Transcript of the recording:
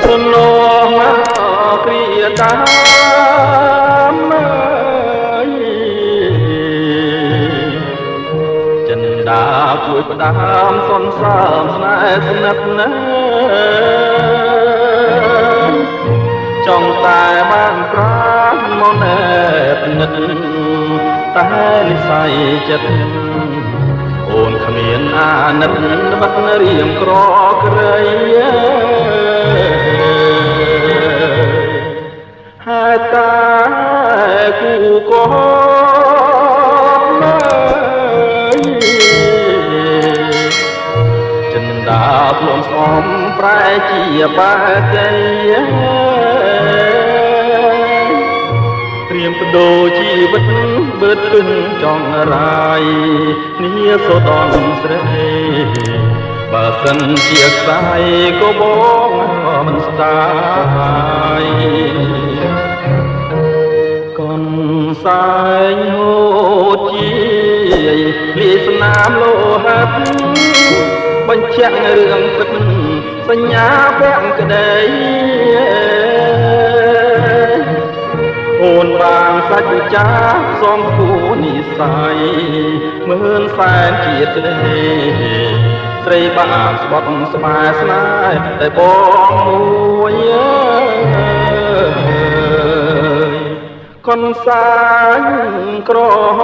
រនមកគ្រាតាមចិនដា ជួយផ្ដាមសនសើមស្នេហ៍ស្និទ្ធណា ចង់តែបានប្រាជ្ញមកណែបនិត តែនិស័យចិត្តអូនគ្មានអាណិត បាត់រៀមក្រក្រៃ ហើយតាគូកលើចិនដា ខ្លួនស្អំប្រែជាបាជ័យ ត្រៀមបដូរជីវិតបឺតពឹងចង់រាយនីសូដនស្រី បើសិនជាខ្សែក៏បងមិនស្ដាយ កុនសែងហូតជាលីស្នាមលោហិត បញ្ជាក់រឿងពិតសញ្ញាពាក់ក្តី អូនបានសច្ចចាសំគូនិស័យ មឿនសែនជាតិក្តី ស្រីបានស្បត់ស្បែស្នេហ៍តែបងមួយកុនសាញក្រហ